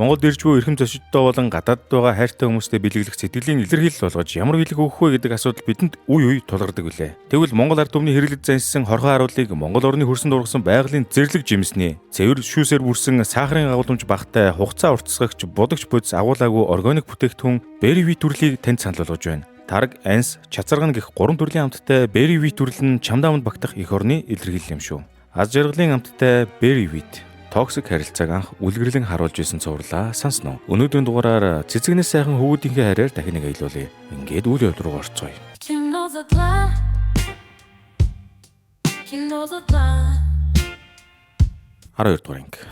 Монголд ирж буй эрхэм зочдтой болон гадаадд байгаа хайртай хүмүүстэй бэлэглэх сэтгэлийн илэрхийлэл болгож ямар бэлэг өгөх вэ гэдэг асуудал бидэнд үе үе тулгардаг билээ. Тэгвэл Монгол ард түмний хэрэглэж заншсан хорхой харуулыг Монгол орны хөрсөн дургасан байгалийн зэрлэг жимсний цэвэр шүүсээр бүрсэн сахарын агуулмж багатай хугацаа уртасгагч будагч бодис агуулаагүй органик бүтээгдэхүүн Berry V төрлийг танд санал болгож байна. Тараг, анс, чацарган гэх гурван төрлийн амттай Berry V төрөл нь чамдаамд багтах эх орны илэрхийлэл юм шүү. Аз жаргалын амттай Berry V токсик харилцааг анх үлгэрлэн харуулж исэн цувралаа сонсноо. Өнөөдрийн дугаараар цэцэгнээс сайхан хөвгүүдийнхээ хайраар дахин нэг аялуулъя. Ингээд үйл явдал руу орцгоё. Кино задлаа. Кино задлаа. 12 дугаар анги.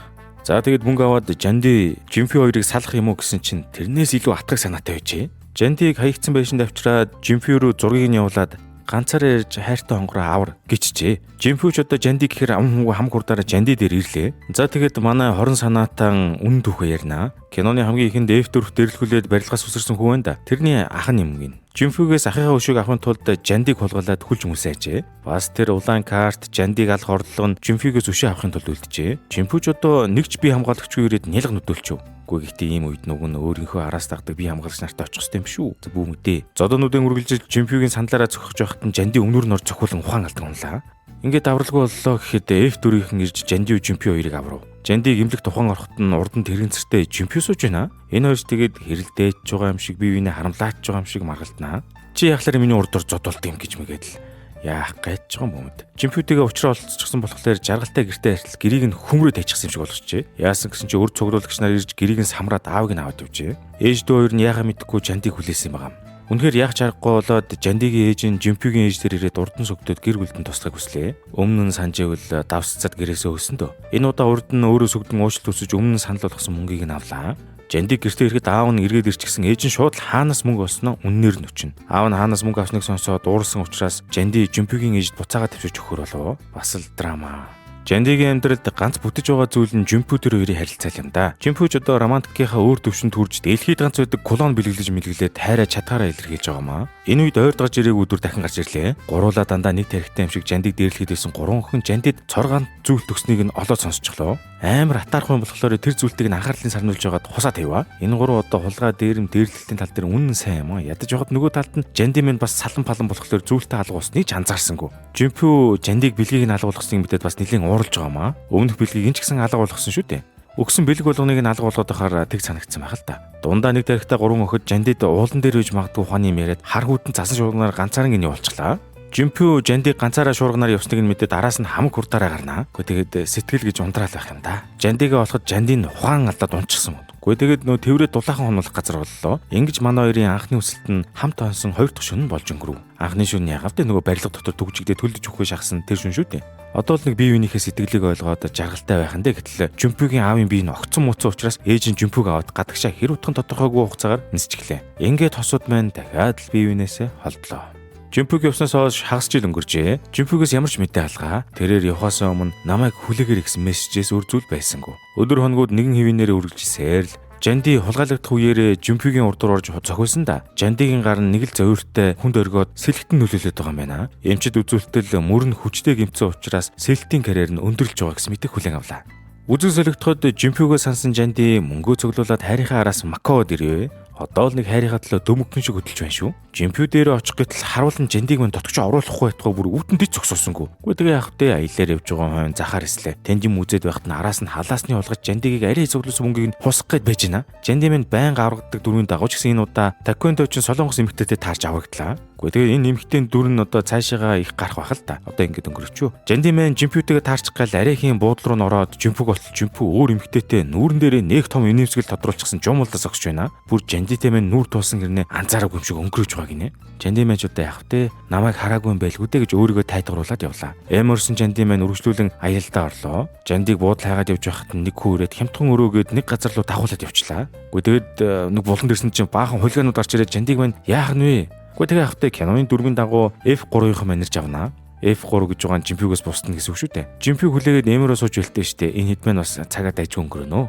За, тэгэд мөнгө аваад Жанди Жимфи хоёрыг салах юм уу гэсэн чинь тэрнээс илүү атгах санаатай байжээ. Жандиг хаягдсан байшинд авчираад Жимфи рүү зургийг нь явуулаад ганцаараа ярьж хайртай хонгороо авар гिचжээ. Жимфү ч одоо Жанди гэхээр ам хүмүү хам хурдаараа Жанди дээр ирлээ. За, тэгэд манай хорон санаатан үнэн түүхээ ярина. Киноны хамгийн ихэнд F4 дэрлэхүүлээд барилгаас үсэрсэн хүн байна да. Тэрний ах нь юм гин. Жимфүгээс ахыхаа өшөөг авахын тулд Жандиг хулгайлаад хүлж мүсээжээ. Бас тэр улаан карт Жандиг алах орлого нь Жимфүгээс өшөө авахын тулд үлджээ. Жимфү ч одоо нэг ч бие хамгаалагчгүй ирээд нялга нүдөлчөв. Үгүй, гэхдээ ийм үед нүг нь өөрийнхөө араас дагдаг бие хамгаалагч нартай очих ёстой юм шүү. За, бүү мэдээ. Зодоонуудын үргэлжил Жимфүгийн сандлаараа зөхөж байхад нь Жанди өмнөр нь ор цохиулан ухаан алдан унлаа. Ингээд авралгүй боллоо гэхэд F4-ийнхэн ирж Жанди Жимпи хоёрыг аврав. Жандиг эмнэлэгт ухаан ороход нь урд нь тэрэнцэртэй Жимпи сууж байна. Энэ хоёр ч тэгээд хэрэлдээж байгаа юм шиг, бие биенээ харамлаач байгаа юм шиг маргалдана. Чи яхалаар миний урд ор зодуулд юм гэж мэгээд л яах гэж байгаа юм бомд. Жимпүүтэйгээ учраа олцчихсон болохоор жаргалтай гэртээ харьтал гэрийг нь хөмрөө тайчихсан юм шиг болгочжээ. Яасан гэсэн чи өр цуглуулагч нар ирж гэрийг нь самраад аавыг нь аваад явжээ. Ээж дүү хоёр нь яхаа мэдэхгүй Жандиг хүлээсэн юм байгаа юм. Үнэхээр яах чаргагүй болоод Жандигийн ээж нь Жимпүгийн ээж дээр ирээд урд нь сүгдөөд гэр бүлд нь туслахыг хүслээ. Өмнө нь санаж ивэл давсцаад гэрээсээ өсөн дөө. Энэ удаа урд нь өөрөө сүгдэн уучлалт хүсэж өмнө нь санал болгосон мөнгийг нь авлаа. Жандиг гэртээ ирэхэд аав нь эргээд ирчихсэн, ээж нь шууд л хаанаас мөнгө олсноо үннээр нь өчнө. Аав нь хаанаас мөнгө авсныг сонсоод уурсан учраас Жанди Жимпүгийн ээжд буцаагаад тавьж өгөхөр болов. Бас л драма. Жандигийн амьдралд ганц бүтэж байгаа зүйл нь Жимпү тэр хоёрын харилцаа юм да. Жимпү ч одоо романтикийнхаа өөр төвшөнд хүрж дэлхийд ганц байдаг кулон бэлэглэж мэлгэлээд хайраа чадгаараа илэрхийлж байгаа маа. Энэ үед ойрд гарч ирээг өдөр дахин гарч ирлээ. Гуруулаа дандаа нэг тарихтай юм шиг Жандиг дээрлэхэд байсан гурван охин Жандид цоргаан зүйл төгснийг нь олоод сонсчихлоо. Амар атаарх юм болохоор тэр зүйлтийг нь анхаарлын сарнуулж байгаад хусаа тавиа. Энэ гурав одоо хулгай дээрэм дээрлэлтийн тал дээр үнэн сайн юм аа. Ядаж явахад нөгөө талд нь Жанди минь бас салан палан болохоор зүйлтэй алгуулсныг ч анзаарсангүй. Жимпү Жандиг бэлгийг нь алга болгосныг мэдээд бас нэлээд ууралж байгаа маа. Өмнөх бэлгийг энэ ч гэсэн алга болгосон шүү дээ. Өгсөн бэлэг болгоныг нь алга болгоод байхаар тэг санагдсан байх л та. Дундаа нэг тарихтай гурван охид Жандид уулан дээр үйж магадгүй ухааны юм яриад хар хүтэн цасан шуурганаар ганцаараа гин явуулчихлаа. Жимпү Жандиг ганцаараа шуурганаар явсныг нь мэдээд араас нь хамаг хурдаараа гарнаа. Гэхдээ тэгээд сэтгэл гэж унтраал байх юм да. Жандигээ олоход Жандийн ухаан алдаад унчихсан. Гэхдээ тэгээд нөө тэврээ дулаахан хонуулах газар боллоо. Ингэж манай хоёрын анхны хүсэлт нь хамт хонсон хоёр дахь шөнө нь болж өнгөрөв. Анхны шөнө ягаав тэ нөгөө барилга дотор түгжигдээ төлдөж өгөхгүй шахсан тэр шөнө шүү дээ. Одоо л нэг бие биенийхээ сэтгэлийг ойлгоод жаргалтай байх нь дээ. Гэтэл Жимпүгийн аавын бие нь огцон мууцсан учраас ээж нь Жимпүг аваад гадагшаа хэр утхан тодорхойгүй хугацаагаар нисчихлээ. Ингээд хосууд маань дахиад л бие биенээсээ холдлоо. Жимпүг явснаас хойш хагас жил өнгөрчээ. Жимпүгээс ямар ч мэдээ алгаа. Тэрээр явхаас өмнө намайг хүлээгээр гэсэн мессежээс өөр зүйл байсангүй. Өдөр хоногуд нэгэн хэвийнээрээ үргэлжсээр л Жанди хулгайлагдах үеэрээ Жимпүгийн урд руу орж зохиосон да. Жандигийн гар нь нэг л зовиртой хүнд оргиод сэлгэтэн нөлөөлөд байгаа юм байна. Эмчид үзүүлтэл мөр нь хүчтэй гэмтсэн учраас сэлтийн карьер нь өндөрлөж байгаа гэсэн мэдээг хүлээн авлаа. Үзэг солигдоход Жимпүгөө сансан Жанди мөнгөө цуглуулад хайрынхаа араас Макаод ирэв. Одоо л нэг хайрынхаа төлөө дөмөгтөн шиг хөдөлж байна шүү. Жимпүү дээр очих гэтэл харуулan Жандиг мань дотгоч оруулахгүй байтугай бүр үүдэн дэд зогсоосонгүй. Үгүй, тэгээ яах вэ? Аялаар явж байгаа хойн захаар эслээ. Тэнд юм үзээд байхад нь араас нь халаасны хулгаж Жандигийг арай цуглуулсан мөнгийг нь хусах гээд байж байна. Жанди минь байнга аврагдаг дүрмийн дагуу ч гэсэн энэ удаа Таквондо чинь солонгос эмэгтэйтэй таарч аврагдлаа. Үгүй, тэгээ энэ эмэгтэйн дүр нь одоо цаашаага их гарах байх л та. Одоо ингэж өнгөрчүү. Жанди мэн Жимпүүтэйгээ таарчих гал арайхийн буудлын руу н ороод Жимпүг болтол Жимпүү өөр эмэгтэйтэй нүүрэн дээрээ нэг том инээмсэгэл тодруулчихсан жумуулдаа зогсож байна. Бүр Жандитэй мэн нүүр туусан гэрнээ анзаараагүй юм шиг өнгөрөөж байгаа гинэ. Жанди мэн ч одоо яах вэ? Намайг хараагүй юм байлгүй дээ гэж өөрийгөө тайлгаруулад явлаа. Эморсон Жанди мэн үргэлжлүүлэн аялдаа орлоо. Жандиг буудал хайгаад явж байхад нэг хүү ирээд хямдхан өрөөгөөд нэг газар руу дагуулад явчлаа. Үгүй, тэгээд нэг булан дэрсэн чинь баахан хулиганууд гарч ирээд Жандиг мэн яах нь вэ? Үгүй, тэгээ явахтай киноны дүрмийн дагуу F3-ийн манерж авнаа. F3 гэж байгаа нь Жимпүгээс бусдана гэсэн үг шүү дээ. Жимпү хүлээгээд эмэрөө сууж үлдээ штэ. Энэ хэд мэн бас цагаа дайжгүй өнгөрөнө.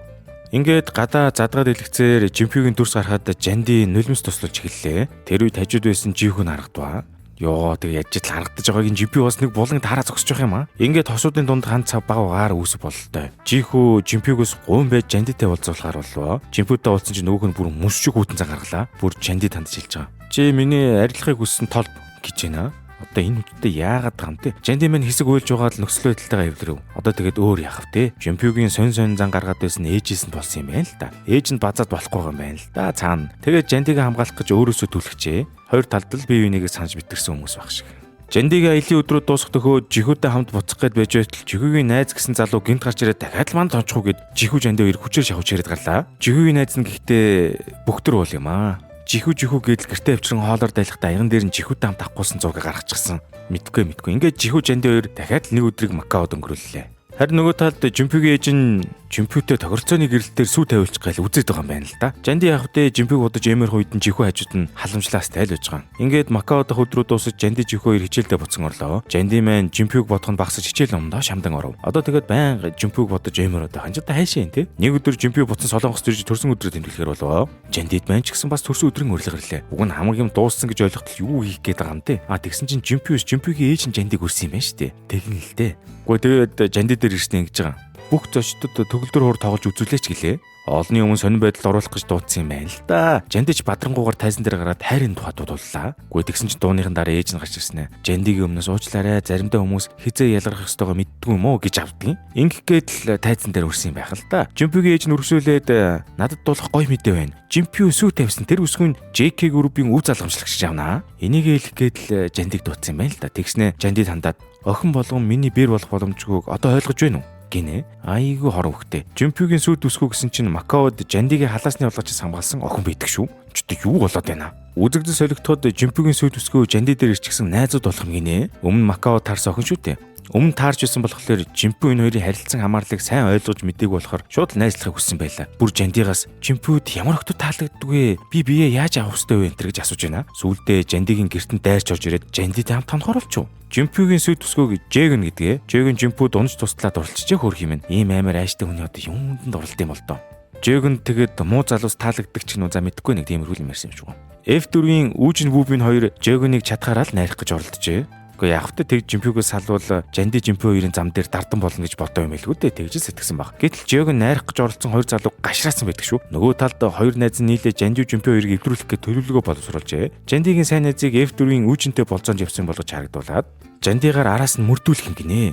Ингээд гадаа задгаад илгэцээр Жимпүгийн дүрс гарахад Жанди нулимс туслуулж эхэллээ. Тэр үед хажууд байсан Жихүн харагдваа. Йоо, тэг яж л харагдаж байгааг нь Жимпи бас нэг булан тараа зогсож байгаа юм аа. Ингээд хосуудын дунд хан цав баг багаар үүсэх бололтой. Жихүү Жимпигөөс гуйн байж Жандитай уулзуулахаар боллоо. Жимпүтэй уулзсан чинь нөгөөх нь бүр мөс шиг хүйтэн зан гаргалаа. Бүр Жанди танд хэлж байгаа. Чи миний арилгахыг хүссэн толб гэж байна. Одоо энэ хүчтэй яагаад байгаа юм те? Жанди маань хэсэг уйлж байгаа л нөхцөл байдалтайгаа эвлэрэв. Одоо тэгээд өөр яах вэ те? Жимпюгийн сонь сонь зан гаргаад байсан ээжээс нь болсон юм байна л да. Ээж нь базаад болохгүй юм байна л да. Цаана. Тэгээд Жандигаа хамгаалах гэж өөрөөсөө түлхжээ. Хоёр талд л бие бинийгээ санаж битэрсэн хүмүүс байх шиг. Жандигийн аялын өдрүүд дуусах төхөө Жихүүтэй хамт буцах гээд байж байтал Жихүүгийн найз гэсэн залуу гинт гарч ирээд дахиад л манд тончих уу гэд Жихүү Жанди хоёр хүчээр шавж ирээд гарлаа. Жихүүгийн найз нь гэхдээ бөхтөр уул юм аа. Жихүү жихүү гэдэл гэртээ авчран хоолоор дайлахдаа аян дээр нь Жихүүтэй хамт авахгүйсэн зургийг гаргачихсан. Мэдгүй мэдгүй. Ингээд Жихүү Жанди хоёр дахиад л нэг өдрийг Макаод өнгөрүүллээ. Харин нөгөө талд Жимпигийн ээж нь Жимпүтэй тохиролцооны гэрэлтээр сүү тавиулчих гайл үзээд байгаа юм байна л да. Жанди яг үдэ Жимпиг удаж эмэр үед нь Жихүү хажууд нь халамжлаас тайл байж байгаа. Ингээд Макао дахь өдрүүд дуусаж Жанди Жихүү хоёр хичээлдээ буцсан орлоо. Жанди маань Жимпиг бодох нь багсаж хичээл номдоо шамдан оров. Одоо тэгээд байнга Жимпиг бодож эмэр одоо ханжаа хайшаа юм те. Нэг өдөр Жимпиг буцан Солонгост ирж төрсөн өдрөө тэмдэглэхээр болов. Жандид маань ч гэсэн бас төрсөн өдрийн урилга ирлээ. Уг нь хамаг юм дууссан гэж ойлгохтол юу хийх гээд байгаа юм те. А тэгсэн чинь Жимпиус Жимпигийн ээж нь Жандиг өрсөн юм байна шүү дээ. Тэгин л дээ. Гэхдээ тэгээд Жанди дээр ирсэн ингэж байгаа. Бүх зочдод төгөлдөр хуур тоглож үзүүлээч гэлээ. Олонний өмнө сонин байдалд оруулах гэж дуудсан юм байна л да. Жандич бадрангуугаар тайзан дээр гараад хайрын тухай дуудууллаа. Гэхдээ тэгсэн чинь дууныхан дараа ээж нь гарч ирсэн ээ. Жандигийн өмнөөс уучлаарай. Заримдаа хүмүүс хизээ ялгарх ёстойгоо мэддгүй юм уу гэж авдгийн. Ингэх гээд л тайзан дээр өрсөн юм байх л да. Жимпигийн ээж нь өргөсөөлээд надад дуулах гой мэдээ байна. Жимпи өсөв тавьсан тэр өсгөн JK группийн өв залгамжлагч авнаа. Энийг хэлэх гээд л Жандиг дуудсан юм байна л да. Тэгснэ Жандид хандаад охин болгон миний бэр болох боломжгүйг одоо ойлгож байна уу? Гинэ. Айгүй хорон хөхтэй. Жимпюгийн сүд үсгүү гэсэн чинь Макаод Жандигийн халаасны болгож хамгаалсан охин байдаг шүү. Чүтэ юу болоод байна? Үзэгдэл солигдоход Жимпюгийн сүд үсгүү Жанди дээр ирчихсэн найзууд болох юм гинэ. Өмнө Макао таарсан охин шүү дээ. Өмнө таарч исэн болохоор Жимпү энэ хоёрын харилцан хамаарлыг сайн ойлгож мдээгүй болохоор шууд л найзлахыг хүссэн байлаа. Бүр Жандигаас Жимпүд ямар охтод таалагддаг вэ? Би бие яаж авах ёстой вэ энэ гэж асууж байна. Сүүлдээ Жандигийн гэртэн дайрч орж ирээд Жандид хамт тонхоор болчих. Жимпүгийн сүд төсгөөг Жэгэн гэдгээ. Жэгэн Жимпүд унаж туслаад дурлцжээ хөөрх юм. Ийм амар ааштай хүний одоо юунд нь дурлалт юм бол доо. Жэгэн тэгээд муу залуус таалагддаг ч гэнүү за мэдгүй нэг тиймэрхүү юм ярьсан юм шиг байна. F4-ийн Үүжин Вүбийн хоёр Жэгөнийг чадхаараа л найрах гэж оролдожээ. Гэхдээ яг тэ тэг Жимпүгээс салвал Жанди Жимпү хоёрын зам дээр дардан болно гэж бодоо юм хэлгүй дээ тэгж сэтгэсэн баг. Гэтэл Жэгэн найрах гэж оролцсон хоёр залуу гашраасан байдаг шүү. Нөгөө талд хоёр найз нь нийлээ Жанди Жимпү хоёрыг эвдрүүлэх гэж төлөвлөгөө боловсруулжээ. Жандигийн сайн найзыг F4-ийн Үүжинтэй болцоонд явсан болгож харагдуулаад Жандигаар араас нь мөрдүүлэх юм гинэ.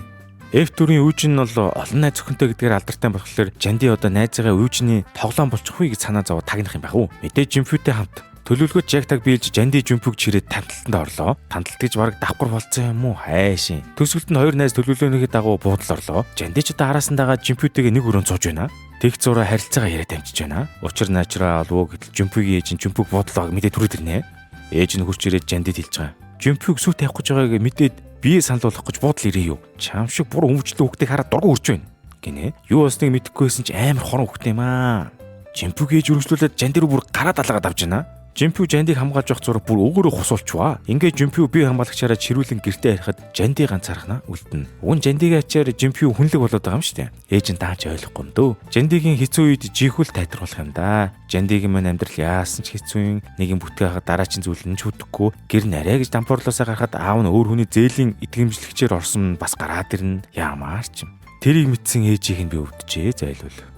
F4-ийн Үүжин нь бол олон найз охинтой гэдгээр алдартай болохоор Жанди одоо найзыгаа Үүжиний тоглоом болчих вэ гэж санаа зовоо тагнах юм байх уу. Мэдээж Жимпүтэй хамт төлөвлөгөөч яг таг биелж Жанди Жимпүг чирээд танталтанд орлоо. Танталт гэж бараг давхар болцсон юм уу? Хайшин. Төсөлт нь хоёр найз төлөвлөгөөнийхөө дагуу буудал орлоо. Жанди ч одоо араас нь дагаа Жимпүтэйгээ нэг өрөөнд сууж байна. Тэг зураа харилцаагаа яриад амжиж байна. Учир наачраа алвуу гэтэл Жимпүгийн ээж нь Жимпүг буудал байгааг мэдээ түрээд ирнэ. Ээж нь хурч ирээд Жандид хэлж байгаа. Жимпүг сүү тавих гэж байгааг мэдээд бие санал болгох гэж буудал ирээ юу? Чам шиг буруу өмчлөө хүүхдийг хараад дургу үрч байна гинэ. Юу болсныг мэдэхгүйсэн ч амар хорон хүүхд юм аа. Жимпүг ээж өргөжлүүлээд Жанди рүү бүр гараад алгаад авч байна. Жимпү Жандиг хамгаалж явах зураг бүр өгөөрөө хусуулчваа. Ингээ Жимпү бие хамгаалагчаараа чирүүлэн гэртээ харихад Жанди ганцаархнаа үлдэнэ. Уг нь Жандигийн ачаар Жимпү хүнлэг болоод байгаа юм шүү дээ. Ээж нь дааж ойлгохгүй юм дөө. Жандигийн хэцүү үед жихүүл тайтруулах юм да. Жандигийн мань амьдрал яасан ч хэцүү юм. Нэг юм бүтгээ хахад дараачин зүйл нь ч хөдөхгүй. Гэр нарай гэж дампуурлаасаа гарахад аав нь өөр хүний зээлийн итгэмжлэгчээр орсон бас гараад ирнэ. Ямаар ч юм. Тэрийг мэдсэн ээжийг нь би өвдөжээ зайлвал.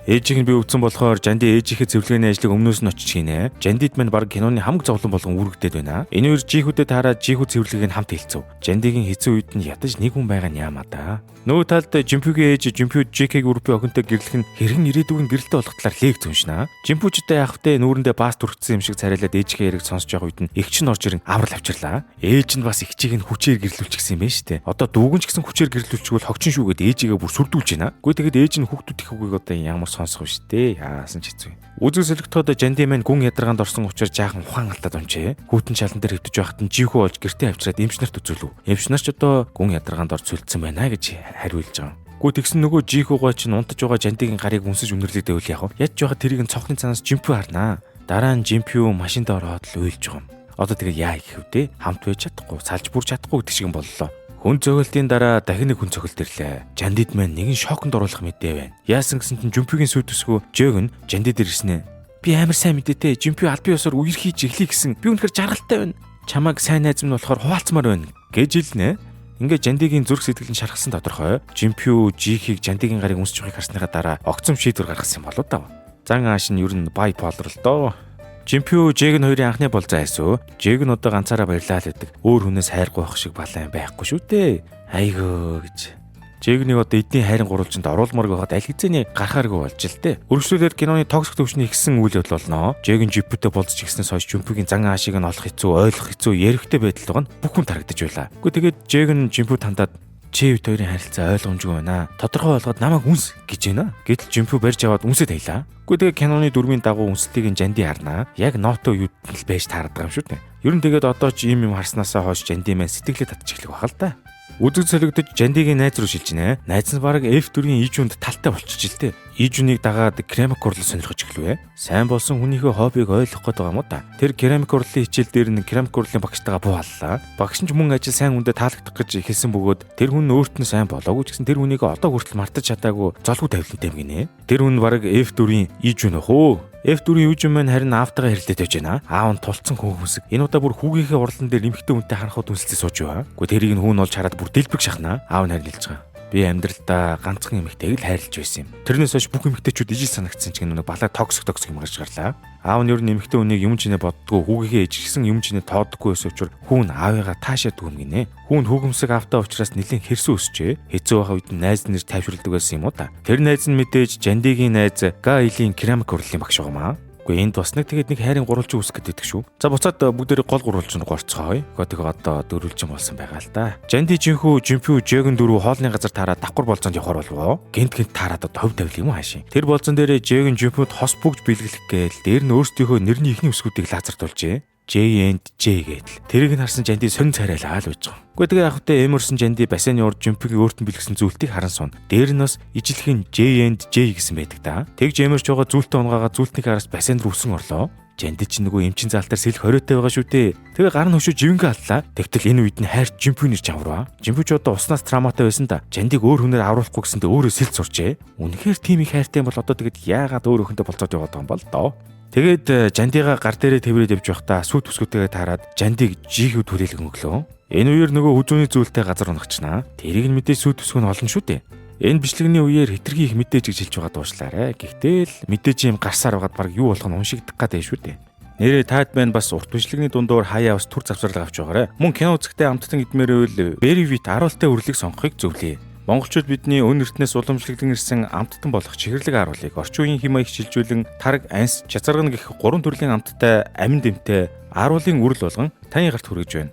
Ээжийг нь би өвдсөн болохоор Жанди ээжийнхээ цэвэрлэгээний ажлыг өмнөөс нь очиж хийнэ. Жандид мань баг киноны хамаг зовлон болгон үүрэгдээд байна. Энэ үер Жихүүдэд таараад Жихүү цэвэрлэгийг нь хамт хэлцэв. Жандигийн хэцүү үед нь ядаж нэг хүн байгаа нь яамаа да. Нөгөө талд Жимпүгийн ээж Жимпү JK группийн охинтой гэрлэх нь хэрхэн ирээдүйн гэрэлтэй болох талаар лекц уншина. Жимпүчтэй яах вэ? Нүүрэндээ баас түрхсэн юм шиг царайлаад ээжийнхээ яриг сонсож байгаа үед нь эгч нь орж ирэн аврал авчирлаа. Ээж нь бас эгчийг нь хүчээр гэрлүүлчихсэн юм байна шүү дээ. Одоо дүүгэн ч гэсэн хүчээр гэрлүүлчихвэл хогчин шүү гэд ээжигээ бүр сүрдүүлж байна. Гэхдээ тэгэд ээж нь хүүхдүүд их үгийг одоо ямар сонсох вэ шүү дээ. Яасан ч хэцүү. Үзэг солигдоход Жанди маань гүн ядаргаанд орсон учраас жаахан ухаан алдаад унжээ. Хүүтэн шалан дээр хэвтэж байхад нь жихүү олж гэртээ авчираад эмч нарт үзүүлв. Эмч нар ч одоо гүн ядаргаанд орж сүлдсэн байна гэж хариулж байгаа. Гүү тэгсэн нөгөө жихүүгаа чинь унтаж байгаа Жандигийн гарыг үнсэж үнэрлээд байвал яах вэ? Ядж байгаа тэрийг нь цонхны цаанаас Жимпү харнаа. Дараа нь Жимпү машинд ороод л уйлж байгаа юм. Одоо тэгээ яа гэх вэ? Хамт байж чадахгүй, салж бүрч чадахгүй гэдэг шиг юм боллоо. Хүн зөөлтийн дараа дахин нэг хүн цохилт ирлээ. Жандид маань нэгэн шоконд оруулах мэдээ байна. Яасан гэсэн чинь Жимпүгийн сүйд төсгөө Жөг нь Жандид ирсэн ээ. Би амар сайн мэдээтэй. Жимпү албан ёсоор үерхийж эхлэе гэсэн. Би үнэхээр жаргалтай байна. Чамайг сайн найз минь болохоор хуваалцмаар байна гэж хэлнэ. Ингээд Жандигийн зүрх сэтгэл нь шархсан тодорхой. Жимпю Жихийг Жандигийн гарыг үнсэж байгааг харсныхаа дараа огцом шийдвэр гаргасан юм болоо даа. Зан ааш нь ер нь bipolar л доо. Жимпю Жэг нь хоёрын анхны болзоо айсуу. Жэг нь одоо ганцаараа баярлаа л гэдэг. Өөр хүнээс хайргүй байх шиг балан байхгүй шүү дээ. Айгөө гэж. Жэгнийг одоо эдний хайрын гурвалжинд оруулмааргүй байхад аль хэзээний гарахааргүй болж л дээ. Өргөжлүүлээд киноны toxic төвшний ихсэн үйл явдал болно. Жэг нь Жимпютэй болзож ихснээс хойш Жимпюгийн зан аашийг нь олох хэцүү, ойлгох хэцүү, ярихтэй байдал байгаа нь бүх хүн тарагдаж байлаа. Гэхдээ тэгээд Жэг нь Жимпюд хандаад чи бид хоёрын харилцаа ойлгомжгүй байна. Тодорхой болгоод намайг үнс гэж байна. Гэтэл Жимпю барьж аваад үнсээ таялаа. Гэхдээ тэгээ киноны дүрмийн дагуу үнслэлийг нь Жанди харнаа. Яг ното юуд л байж таардаг юм шүү дээ. Ер нь тэгээд одоо ч ийм юм харснаасаа хойш Жанди маань сэтгэлээ татчих эхлэх байх л да. Үзэг солигдож Жандигийн найз руу шилжинэ. Найз нь бараг F4-ийн Ижүнд талтай болчих л дээ. Ижүнийг дагаад керамик урлал сонирхож эхлэв. Сайн болсон хүнийхээ хоббиг ойлгох гээд байгаа юм уу та. Тэр керамик урлалын хичээл дээр нь керамик урлалын багштайгаа буу аллаа. Багш нь ч мөн ажил сайн хүндээ таалагдах гэж хэлсэн бөгөөд тэр хүн өөрт нь сайн болоогүй ч гэсэн тэр хүнийг одоо хүртэл мартаж чадаагүй золгүй тавилантай юм гинэ. Тэр хүн бараг F4-ийн Ижүн өх үү? F4-ийн Ижүн маань харин аавтайгаа хэрэлдээд байж байна. Аав нь тулцсан хүн хүсэг. Энэ удаа бүр хүүгийнхээ урлан дээр эмэгтэй хүнтэй харанхуй дүнсэлцээ сууж байгаа. Гэхдээ тэрийг нь хүн олж хараад бүр дэлбэг шахнаа. Аав нь харин хэлж байгаа. Би амьдралдаа ганцхан эмэгтэйг л хайрлаж байсан юм. Тэрнээс хойш бүх эмэгтэйчүүд ижил санагдсан ч гэнэ нэг балаа toxic toxic юм гарч гарлаа. Аав нь ер нь эмэгтэй хүнийг юм чинээ боддгоо, хүүгийнхээ ээж гэсэн юм чинээ тооддоггүй байсан учраас хүүн аавыгаа таашаадгүй юм гинэ. Хүүн хүүгэмсэг аавтаа учраас нэлээд хэрсэн өсчээ. Хэцүү байх үед нь найз нэр тайвшруулдаг байсан юм уу та. Тэр найз нь мэдээж Жандигийн найз Га Илийн керамик урлалын багш байгаамаа. Үгүй энд бас нэг тэгээд нэг хайрын гурвалжин үүсгэх гэдэг шүү. За буцаад бүгдээрээ гол гурвалжин руу орцгоё. Тэгээ одоо дөрвөлжин болсон байгаа л да. Жанди Жинхүү, Жимпю, Жэгэн дөрөв хоолны газар таарад давхар болзонд явахар болов. Гинт гинт таарад одоо хувь тавил юм уу хаашийн. Тэр болзон дээрээ Жэгэн Жимпюд хос бүгж бэлгэлэх гээл дээр нь өөрсдийнхөө нэрний ихний үсгүүдийг лазертулжээ. J and J гэдэл. Тэрийг нь харсан Жанди сонь царайлаа л байж байгаа. Гэхдээ тэгээ яг хөтэ Эмерсон Жанди бассейны урд Жимпигийн өөрт нь бэлгэсэн зүйлтийг харан сун. Дээр нь бас ижилхэн J and J гэсэн байдаг да. Тэгж Эмерч байгаа зүйлтэй унгаагаа зүйлтний араас бассейн руу өсөн орлоо. Жанди чи нөгөө эмчин заалтаар сэлэх хориотой байгаа шүү дээ. Тэгээ гар нь хөшөө живэнгээ аллаа. Тэгтэл энэ үед нь хайр Жимпү нэр чавраа. Жимпү ч одоо уснаас травматай байсан да. Жандиг өөр хүнээр авруулахгүй гэсэндээ өөрөө сэлт сурчээ. Үнэхээр тийм их хайртай юм бол одоо тэгэд яагаад өөр өхөндөө болцоод яваад байгаа юм бол доо. Тэгээд Жандига гар дээрээ тэврээд явж байхдаа сүү төсгүүтэйгээ таарад Жандиг жихүү түлээлгэн өглөө. Энэ үеэр нөгөө хүзүүний зүйлтэй газар унагчнаа. Тэрийг нь мэдээж сүү төсгөө нь олно шүү дээ. Энэ бичлэгний үеэр хитрхи их мэдээж гэж хэлж байгаа дуушлаарэ. Гэхдээ л мэдээж юм гарсаар байгаад баг юу болох нь уншигдах гэдэг шүү дээ. Нэрээ таад байна бас урт бичлэгний дундуур хаяа бас түр завсарлага авч байгаарэ. Мөн кино үзэхдээ амттан идмээрвэл Berry Wheat аруултай үрлийг сонгохыг зөвлөе. Монголчууд бидний өн эртнээс уламжлалдан ирсэн амттан болох чихэрлэг аруулыг орчин үеийн хэм маяг шилжүүлэн тараг, анс, чазаргана гэх гурван төрлийн амттай амин дэмтэй аруулын үрэл болгон таны гарт хүргэж байна.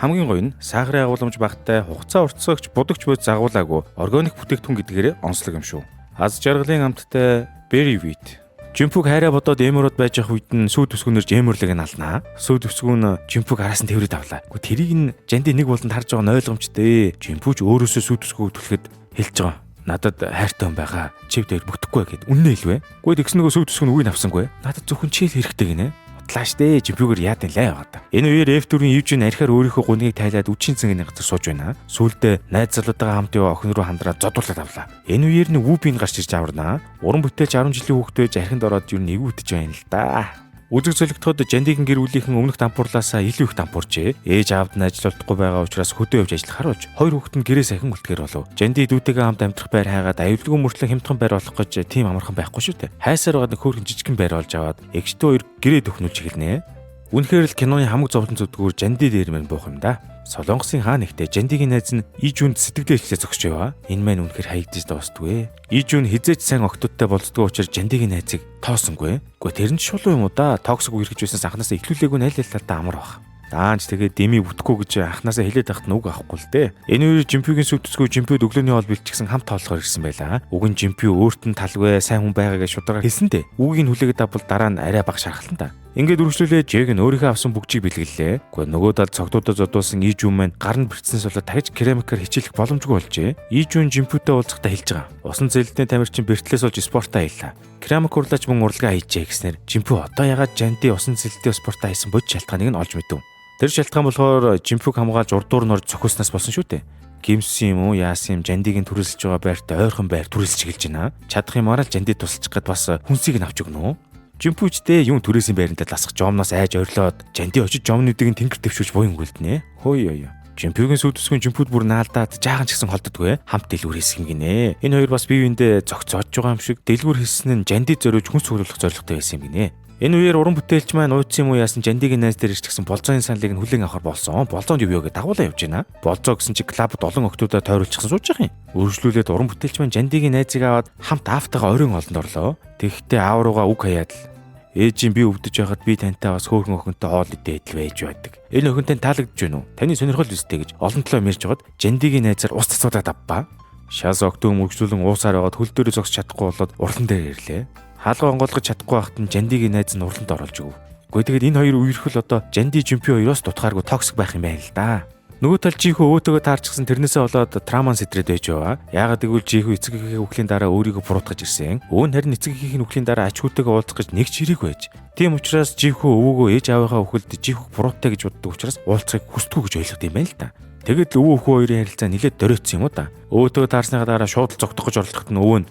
Хамгийн гоё нь сахарын агуулмж багатай, хугацаа уртсагч, будагч бод загуулаагүй органик бүтээгдэхүүн гэдгээрээ онцлог юм шүү. Аз жаргалын амттай Berry Wheat. Жимпүг хайраа бодоод Эмерод байж явах үед нь сүү төсгүүнээр Эмерлэг нь алнаа. Сүү төсгүүн Жимпүг араас нь тэврээд авлаа. Гэхдээ тэрийг нь Жанди нэг болонд харж байгаа нь ойлгомжтой. Жимпүч өөрөөсөө сүү төсгөө түлхэд хэлж байгаа. Надад хайртай хүн байгаа. Чив дээр бүтэхгүй гэд үннээ хэлвэ. Гэхдээ тэгсэн нөгөө сүү төсгүүн үгийг авсангүй. Надад зөвхөн чийл хэрэгтэй гинэ. Утлаа штэ. Жимпүгээр яад юм лээ яваа та. Энэ үеэр F4-ийн Ивжин архиар өөрийнхөө гунигийг тайлаад үчийн цэнгэний газар сууж байна. Сүүлдээ найз залуутайгаа хамт яваа охин руу хандраад зодуулаад авлаа. Энэ үеэр нь Вүбин гарч ирж аварнаа. Уран бүтээлч 10 жилийн хүүхдээ архинд ороод юу нэгүтэж байна л да. Үзэг солигдоход Жандигийн гэр бүлийнхэн өмнөх дампуурлаасаа илүү их дампуурчээ. Ээж аавд нь ажил олдохгүй байгаа учраас хөдөө явж ажиллах харуулж хоёр хүүхэд нь гэрээ сайхан үлдэхээр болов. Жанди дүүтэйгээ хамт амьдрах байр хайгаад аюулгүй мөртлөө хямдхан байр олох гэж тийм амархан байхгүй шүү дээ. Хайсаар байгаа нэг хөөрхөн жижигхэн байр олж аваад эгчтэй хоёр гэрээ төхнүүлж эхэлнэ. Үнэхээр л киноны хамаг зовлон зүдгүүр Жанди дээр мэн буух юм да. Солонгосын хаа нэгтээ Жандигийн найз нь Ижүнд сэтгэлдээ эхлээ зогсож яваа. Энэ маань үнэхээр хаягдж дуустдгүй. Ижүн хизээч сайн октодтой болцдгоо учраас Жандигийн найзыг тоосонгүй. Гэхдээ тэр нь шулуу юм уу да. Toxic үерхэж байсан анханасаа эхлүүлээгүй нь аль аль талдаа амар баг. Даанч тэгээд деми бүтэхгүй гэж анханасаа хэлээд байхад нь үг авахгүй л дээ. Энэ үеэр Жимпюгийн сүв төсгөө Жимпюд өглөөний хоол бэлтчихсэн хамт хооллохоор ирсэн байлаа. Уг нь Жимпю өөрт нь талгүй сайн хүн байгаа гэж шударгаар хэлсэн дээ. Үгийг нь хүлээгээд авбал дараа нь арай бага шархална та. Ингээд үргэлжлүүлээ Жэг нь өөрийнхөө авсан бүгжийг бэлгэллээ. Гэхдээ нөгөө талд цогтуудаа зодуулсан Ижүн маань гар нь бэртснээс болоод тагж керамикаар хичээлэх боломжгүй болжээ. Ижүн Жимпютэй уулзахдаа хэлж байгаа. Усан зэлдний тамирчин бэртлээс болж спортоо хийлээ. Керамик урлаач мөн урлагаа хийжээ гэснээр Жимпю одоо ягаад Жанди усан зэлдний спортоо хийсэн бодит шалтгааныг нь олж мэдэв. Тэр шалтгаан болохоор Жимпүг хамгаалж урдуур нь орж цохиулснаас болсон шүү дээ. Гимсэн юм уу яасан юм Жандиг нь түрээсэлж байгаа байртай ойрхон байр түрээсэлж эхэлж байна. Чадах юмараа л Жанди тусалчих гээд бас хүнсийг нь авч өгнө үү? Жимпүүчтэй юм түрээсийн байрандаа ласах жомноос айж орилоод Жанди очиж жомнуудыг нь тэнгэр дэвшүүлж буян гүлднэ. Хөөе ёо. Жимпүүгийн сүйт төсгөн жимпүүд бүр наалдаад жаахан ч гэсэн холддоггүй. Хамт дэлгүүр хийсэх юм гинэ. Энэ хоёр бас бие биендээ зохицоож байгаа юм шиг дэлгүүр хийсэн нь Жанди зориулж хүн цуглуулах зорилготой байсан юм гинэ. Энэ үеэр уран бүтээлч маань ууцсан юм уу яасан Жандигийн найз дээр ирчихсэн Болзооны саналыг нь хүлээн авахар болсон. Болзоонд юу юу гэж дагуулаа явж байна. Болзоо гэсэн чи клубд олон охтуудаа тойруулчихсан сууж байгаа юм. Өргөжлүүлээд уран бүтээлч маань Жандигийн найзыг аваад хамт аавтайгаа оройн олонд орлоо. Тэгэхдээ аав руугаа үг хаяад л ээжийн би өвдөж байхад би тантай бас хөөрхөн охинтой хоол идэ идэл байж байдаг. Энэ охин тань таалагдж байна уу? Таны сонирхол үстэй гэж олон талаа мэрж байгаад Жандигийн найзаар ус цацуудаад авбаа. Шас октон мөргжлүүлэн уусаар байгаад хөл дээрээ зогсож чадахгүй болоод урлан дээр ирлээ. Хаалга онгойлгож чадахгүй байхад нь Жандигийн найз нь урланд оруулж өгөв. Гэхдээ тэгээд энэ хоёр үерхэл одоо Жанди Жимпи хоёроос дутхааргүй токсик байх юм байна л да. Нөгөө тал Жихүү өөтөөгөө таарчихсан тэрнээсээ болоод трауман сэтрээд байж байгаа. Яагаад гэвэл Жихүү эцэг эхийнхээ үхлийн дараа өөрийгөө буруутгаж ирсэн. Өвөө нь харин эцэг эхийнх нь үхлийн дараа ач хүүтэйгээ уулзах гэж нэг ч хэрэг байж. Тийм учраас Жихүү өвөөгөө ээж аавынхаа үхэлд Жихүүг буруутай гэж боддог учраас уулзахыг хүсдэггүй гэж ойлгох юм байна л да. Тэгэд л өвөө хүү хоёрын харилцаа нэлээд дөрөөцсөн юм уу да. Өөтөөгөө таарсныхаа дараа шууд л зогтох гэж оролдоход нь өвөө нь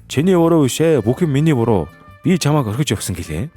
"Чиний буруу биш ээ, бүх юм миний буруу. Би чамайг орхиж явсан" гэлээ.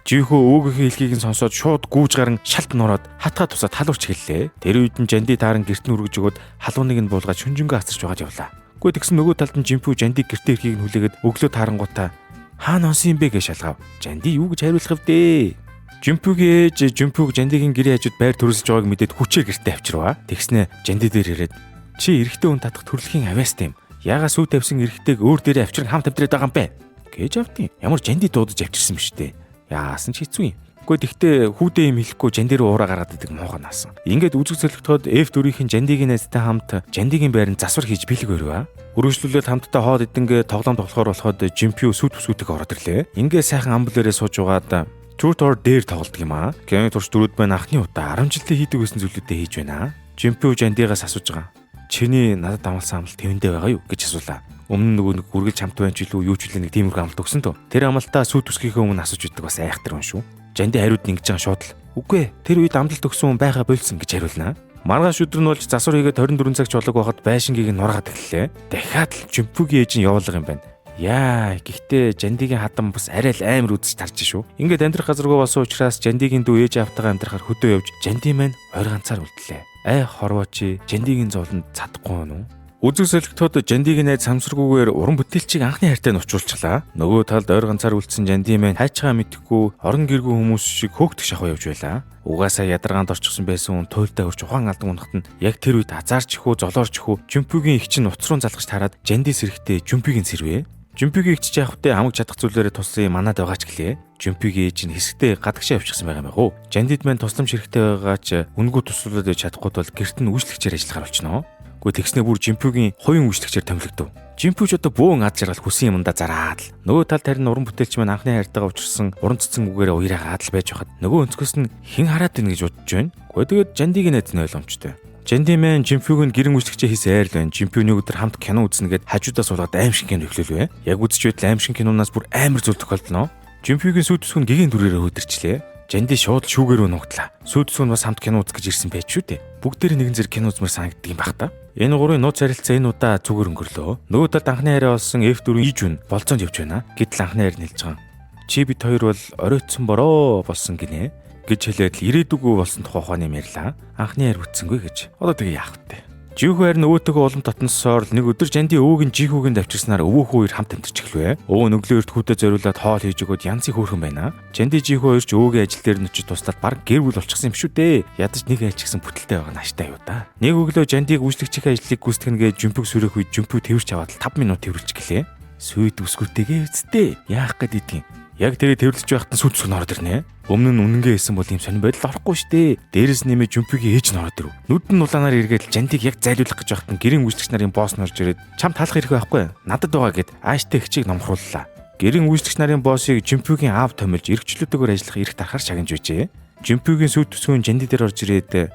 Жихүү өвөөгийнхээ хэлхийг нь сонсоод шууд гүүж гарan шалт нураад хатгаа тусаад халуурч эхэллээ. Тэр үед нь Жанди тааран гэрт нь үргэж өгөөд халууныг нь буулгаад шүнжэнгөө асарч байгаад явлаа. Үгүй тэгсэн нөгөө талд нь Жимпүү Жандиг гэртээ ирэхийг нь хүлээгээд өглөө таарангуудаа хаана онсон юм бэ гэж шалгав. Жанди юу гэж хариулах вдэ? Жимпүүгийн ээж Жимпүүг Жандигийн гэрийн хажууд байр төрөлсөж байгааг мэдээд хүчээр гэртээ авчирваа. Тэгснэ Жанди дээр ирээд чи эрэгтэй хүн татах төрөлхийн авьяастай юм. Ягаа сүү тавьсан эрэгтэйг өөр дээрээ авчиран хамт амьдраад байгаа юм бэ гэж авдیں۔ Ямар Жанди дуудаж авчирсан юм штэ. Яасан ч хэцүү юм. Үгүй тэгтээ хүүдээ юм хэлэхгүй Жанди рүү уураа гаргаад идэг муухай наасан. Ингээд үзэг солигдоход F4-ийн Жандигийн найзтай хамт Жандигийн байранд засвар хийж бэлэг өрөө. Үргэлжлүүлээд хамтдаа хоол идэнгээ тоглоом тоглохоор болоход Жимпиу сүт бүсгүүтэйг ороод ирлээ. Ингээ сайхан амблэрээ сууж угаад Truth or Dare тоглодог юм аа. Киноны турш дөрүүд маань анхны удаа 10 жилдээ хийдэг байсан зүйлүүдээ хийж байна. Жимпиу Жандигаас асууж байгаа. Чиний надад амласан амлалт тэвэндээ байгаа юу гэж асуулаа. Өмнө нөгөө нэг үргэлж хамт байна ч илүү юу ч үлээ нэг тиймэрхүү амлалт өгсөн төө. Тэр амлалтаа сүйт үсгийнхээ өмнө асууж идэг бас айхтар хүн шүү. Жанди хариуд нь ингэж байгаа шууд л үгүй ээ тэр үед амлалт өгсөн хүн байха болцсон гэж хариулнаа. Маргааш өдөр нь болж засвар хийгээд 24 цаг чулаг байхад байшингийг нь нургаад эхэллээ. Дахиад л Жимпүгийн ээж нь явуулга юм байна. Яа, гэхдээ Жандигийн хадам бас арай л амар үзэж тарж шүү. Ингээд амьдрах газаргүй болсон учраас Жандигийн дүү ээж аавтайгаа амьдрахаар хөдөө явж Жанди маань ойр ганцаар үлдлээ. Ай хорвоо чи Жандигийн зовлонд чадахгүй нү? Үзэг солигдоход Жандигийн найз самсаргүйгээр уран бүтээлчийг анхны хайртай нь учруулчихлаа. Нөгөө талд ойр ганцаар үлдсэн Жанди маань хайчгаа мэдэхгүй орон гэргүй хүмүүс шиг хөөгдөх шахуу явж байлаа. Угаасаа ядаргаанд орчихсон байсан хүн туйлдаа хөрч ухаан алдан унахад нь яг тэр үед азаарч ихүү золоорч ихүү Жимпүгийн эгч нь утас руу залгаж тараад Жанди сэрэхдээ Жимпүгийн сэрвэ. Жимпүгийн эгч яах вэ хамаг чадах зүйлээрээ туссан юм манад байгаа ч гэлээ. Жимпүгийн ээж нь хэсэгтээ гадагшаа явчихсан байгаа юм яг уу. Жандид маань тусламж хэрэгтэй байгаа ч үнгүй туслуулаад байж чадахгүй бол гэрт нь үйлчлэгчээр ажиллахаар болчихноо. Гэхдээ тэгснээ бүр Жимпүгийн хувийн үйлчлэгчээр томилогдов. Жимпүч одоо бөөн ад жаргал хүсэн юмдаа зараад л. Нөгөө талд харин уран бүтээлч маань анхны хайртайгаа учирсан уран цэцэн үгээрээ уяраагаад л байж хахад нөгөө өнцгөөс нь хэн хараад байна гэж бодож байна. Гэхдээ тэгээд Жандигийн найз нь ойлгомжтой. Жанди мэн Жимпүг нь гэрэн үйлчлэгчээ хийсэн айр л байна. Жимпү нэг өдөр хамт кино үзнэ гэд хажуудаа суулгаад аим шиг кино эхлүүлвэ. Яг үзэж байтал аим шиг киноноос бүр амар зүйл тохиолдно. Жимпүгийн сүйт төсгөн гэгээн дүрээрээ хөдөрчлээ. Жанди шууд шүүгээр нугтлаа. Сүйт төсгөн бас хамт кино үзэх гэж ирсэн байж шүү дээ. Бүгдээр нэгэн зэрэг кино үзмээр санагддаг юм байх та. Энэ гурвын нууц харилцаа энэ удаа зүгээр өнгөрлөө. Нөгөө талд анхны хайраа болсон F4 Ижүн болцоонд явж байна. Гэтэл анхны хайр нь хэлж байгаа. Чи бид хоёр бол оройтсон бороо болсон гинэ гэж хэлээд л ирээдүгөө болсон тухай ухааны юм ярьлаа. Анхны хайр бүтсэнгүй гэж. Одоо тэгээ яах вэ? Жихүү харин өвөөтэйгөө улам татнасоор л нэг өдөр Жанди өвөөг нь Жихүүгийн давчирснаар өвөө хүү хоёр хамт амьдарч эхлэв. Өвөө нь өглөө эрт хүүтэй зориулаад хоол хийж өгөөд янзын хөөрхөн байна. Жанди Жихүү хоёр ч өвөөгийн ажил дээр нь очиж туслаад баг гэр бүл болчихсон юм шүү дээ. Ядаж нэг айлч гисэн бүтэлтэй байгаа нааштай юу да. Нэг өглөө Жандиг үйлчлэгчийн ажлыг гүйцэтгэнэ гэж Жимпүг сүрэх үед Жимпүү тэрвэрч аваад 5 минут тэрвэрлж гэлээ. Сүйд үсгүүтэйгээ үсттэй. Яах гээд идэх юм. Яг тэгээ тэрвэрлэж байхад нь сүйд үсг нь ороод ирнэ. Өмнө нь үнэнгээ хэлсэн бол ийм сонин байдал орохгүй штэ. Дээрээс нэмээ Жимпүгийн ээж нь ороод ирв. Нүд нь улаанаар эргээд Жандиг яг зайлуулах гэж байхад нь гэрийн үйлчлэгч нарын босс нь орж ирээд чам талах хэрэг байхгүй. Надад байгаа гэд ааштай хчийг номхрууллаа. Гэрийн үйлчлэгч нарын боссыг Жимпүгийн аав томилж эрхчлөөтэйгээр ажиллах эрх тарахаар шагнаж байжээ. Жимпүгийн сүйт төсгөн Жанди дээр орж ирээд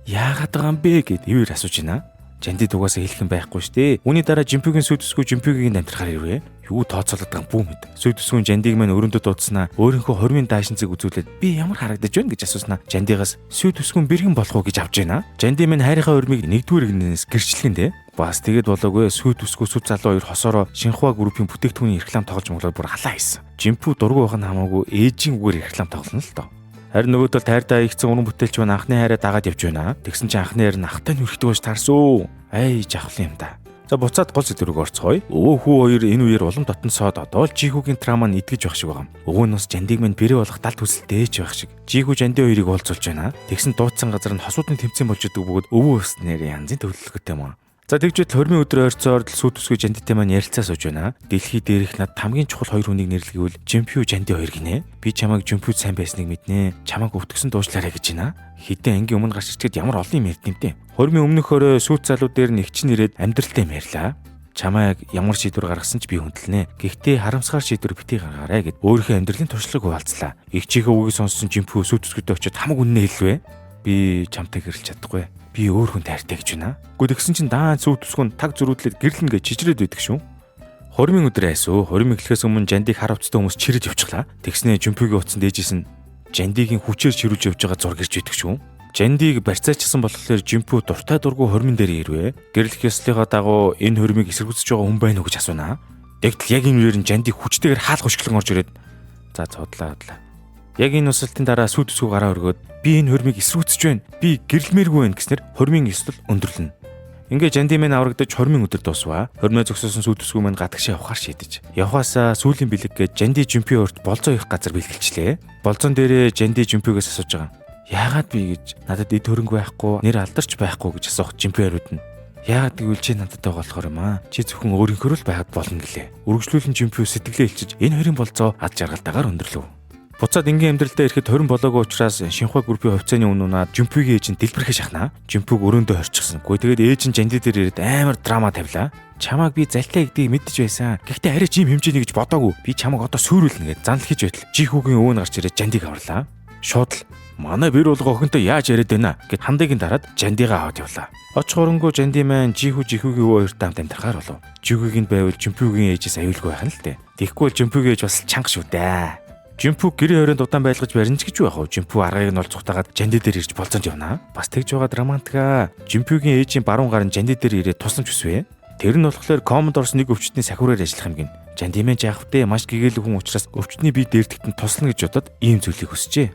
яагаад байгаа юм бэ гэд ивэр асууж байна. Жандид угаасаа хэлэх юм байхгүй штэ. Үүний дараа Жимпүгийн сүйт төсгөө Жимпүгийн амьдрахаар ирвэ. Юу тооцоолоод байгаа юм бүү мэд. Сүйт төсгөн Жандиг маань өрөөндөө дуудснаа өөрийнхөө хормын даашинцыг үзүүлээд би ямар харагдаж байна гэж асууснаа Жандигаас сүйт төсгөн бэргэн болох уу гэж авч байна. Жанди маань хайрынхаа хормыг нэгдүгээр гинээс гэрчлэгэндэ. Бас тэгэд болоогүй сүйт өсгөө сүт залуу хоёр хосоороо Шинхуа группийн бүтээгдэхүүний реклам тоглож моглоод бүр халаа хийсэн. Жимпүү дургүй байх нь хамаагүй ээжийн үгээр реклам тоглоно л доо. Харин нөгөө тал тайрдаа ихсэн уран бүтээлч маань анхны хайраа дагаад явж байна. Тэгсэн чинь анхны хайр нь ахтай нүрхдэг болж таарсан. Ай жавхлан юм да. За буцаад гол сэдв рүү орцгоё. Өвөө хүү хоёр энэ үеэр улам дотносоод одоо л Жихүүгийн трама нь итгэж байх шиг байгаа юм. Өвөө нь бас Жандиг минь бэрээ болох далд хүсэлтэй ч байх шиг. Жихүү Жанди хоёрыг уулзуулж байна. Тэгсэн дуудсан газар нь хосуудын тэмцээн болж идэг бөгөөд өвөө бас нэр янзын төвлөлгөтэй юм аа. За тэгж байтал хормын өдөр ойрцоор л сүйт өсгөө Жандитэй маань ярилцаа сууж байна. Дэлхий дээрх над хамгийн чухал хоёр хүнийг нэрлэгээвэл Жимпю Жанди хоёр гинэ. Би чамайг Жимпюд сайн байсныг мэднэ. Чамайг өвтгсөн дуушлаарай гэж байна. Хитэн ангийн өмнө гарч ирчгээд ямар олон юм ярьд юм те. Хормын өмнөх өрөө сүйт залуу дээр нэг чин ирээд амьдралтай юм ярьлаа. Чамайг ямар шийдвэр гаргасан ч би хүндлэнэ. Гэхдээ харамсгаар шийдвэр битгий гаргаарай гэд өөрийнхөө амьдралын туршлагыг хуваалцлаа. Игчийнхээ үгийг сонссон Жимпю сүйт өсгөдөө очиод хамаг үннээ хэлвэ. Би чамтай гэрэлж чадахгүй. Би өөр хүн тайртай гэж байна. Гэхдээ тэгсэн чинь даан сүйт өсгөн таг зөрүүдлээд гэрлэн гэж чижрээд байдаг шүү. Хормын өдөр айсуу. Хорим эхлэхээс өмнө Жандиг хар хувцастай хүмүүс чирэж явчихлаа. Тэгснээ Жимпүгийн утсанд ээжээс нь Жандигийн хүчээр чирүүлж явж байгаа зураг ирж байдаг шүү. Жандиг барьцаачсан болохоор Жимпүү дуртай дургүй хормын дээр ирвэ. Гэрлэх ёслолынхоо дагуу энэ хормыг эсэргүүцэж байгаа хүн байна уу гэж асуунаа. Тэгтэл яг энэ үеэр нь Жандиг хүчтэйгээр хаалх хөшглөн орж ирээд за цудлаа удлаа. Яг энэ усалтын дараа сүйт өсгөө гараа өргөөд би энэ хормыг эсрүүцэж байна. Би гэрлэмээргүй байна гэснээр хормын ёслол өндөрлөнө. Ингээ Жанди мэн аврагдаж хормын өдөр дуусваа. Хормоо зөксөсөн сүйт өсгөө мэн гадагшаа явахаар шийдэж. Явхаасаа сүүлийн бэлэг гэж Жанди Жимпи урт болзоо их газар бэлгэлчлээ. Болзон дээрээ Жанди Жимпигээс асууж байгаа. Яагаад би гэж надад эд хөрөнгө байхгүй, нэр алдарч байхгүй гэж асуух Жимпи хариуд нь. Яагаад гэвэл чи надад байгаа болохоор юм аа. Чи зөвхөн өөрийнхөө л байхад болно гэлээ. Үргэлжлүүлэн Жимпи сэтгэлээ илчиж энэ хоёрын болзоо ад жаргалтайгаар өндөрлөв. Буцаад энгийн амьдралдаа ирэхэд хорин болоогүй учраас Шинхуа группийн хувьцааны үн унаад Жимпүгийн ээж нь дэлбэрхээ шахнаа. Жимпүг өрөөндөө хорчихсон. Гүй тэгээд ээж нь Жанди дээр ирээд амар драма тавилаа. Чамааг би залтай гэдгийг мэдэж байсан. Гэхдээ арай ч ийм хэмжээний гэж бодоогүй. Би чамайг одоо сүйрүүлнэ гэд занл хийж байтал Жихүүгийн өвөө нь гарч ирээд Жандиг аварлаа. Шууд л манай бэр болгоо охинтой яаж яриад байна гэд хандыг нь дараад Жандигаа аваад явлаа. Оч хоронгүй Жанди маань Жихүү Жихүүгийн өвөө хоёртой хамт амьдрахаар болов. Жихүүгийн байвал Жимпүгийн ээжээс аюулгүй байх нь л дээ. Тэгэхгүй бол Жимпүгийн ээж бас чанга шүү дээ. Жимпү гэрээ хорионд удаан байлгаж барина ч гэж байх уу? Жимпү аргыг нь ол цухтагаад Жанди дээр ирж болцоонд явна. Бас тэгж байгаа драматика. Жимпүгийн ээжийн баруун гар нь Жанди дээр ирээд тусламж хүсвэ. Тэр нь болохоор команд орсон нэг өвчтний сахиураар ажиллах юм гин. Жанди мэн яах вэ? Маш гэгээлэг хүн учраас өвчтний бие дээрдэгт нь туслана гэж бодоод ийм зүйлийг хүсжээ.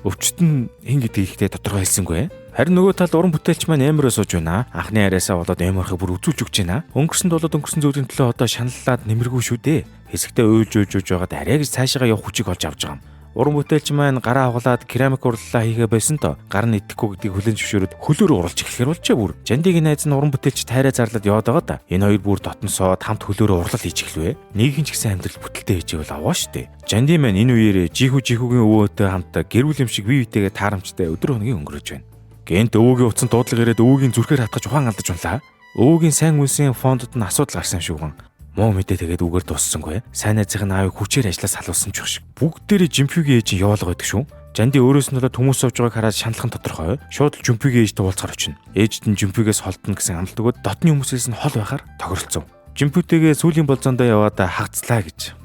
Өвчт нь хэн гэдгийг ихтэй тодорхой хэлсэнгүй. Харин нөгөө талд уран бүтээлч маань Эмрөө сууж байна. Анхны яриасаа болоод Эмрхээ бүр үзүүлж өгч байна. Өнгөрсөнд болоод өнгөрсөн зүйлийн төлөө одоо шаналлаад нэмэргүй шүү дээ. Хэсэгтээ уйлж уйлж уйлж байгаад арай гэж цаашаа явах хүчийг олж авч байгаа юм. Уран бүтээлч маань гараа хугалаад керамик урлалаа хийгээ байсан тоо гар нь идэхгүй гэдгийг хүлээн зөвшөөрөөд хөлөөрөө уралж эхлэхэр болжээ бүр. Жандигийн найз нь уран бүтээлч тайраа зарлаад яваад байгаа да. Энэ хоёр бүр дотносоод хамт хөлөөрөө урлал хийж эхлэвэ. Нийгэн ч гэсэн амьдрал бүтэлтэй хийж ивэл аваа штэ. Жанди маань энэ үеэрээ Жихүү Жихүүгийн өвөөтэй хамт гэр бүл юм шиг бие биетэйгээ таарамжтай өдөр хоногийн өнгөрөөж байна. Гэнт өвөөгийн утсан дуудлага ирээд өвөөгийн зүрхээр хатгаж ухаан алдаж унлаа. Өвөөгийн сайн үлсийн фондод нь асуудал гарсан юм шиг гон. Муу мэдээ тэгээд үгээр дуссангүй. Сайн найзын аавыг хүчээр ажлаас салуулсан ч шиг. Бүгдээрээ Жимпүгийн ээж нь яваалгаа байдаг шүү. Жанди өөрөөс нь болоод хүмүүс сууж байгааг хараад шаналх нь тодорхой. Шууд л Жимпүгийн ээжтэй уулзахаар очино. Ээжд нь Жимпүгээс холдоно гэсэн амлалт өгөөд дотны хүмүүсээс нь хол байхаар тохиролцов. Жимпүтэйгээ сүүлийн болзоондоо яваад хагацлаа гэж.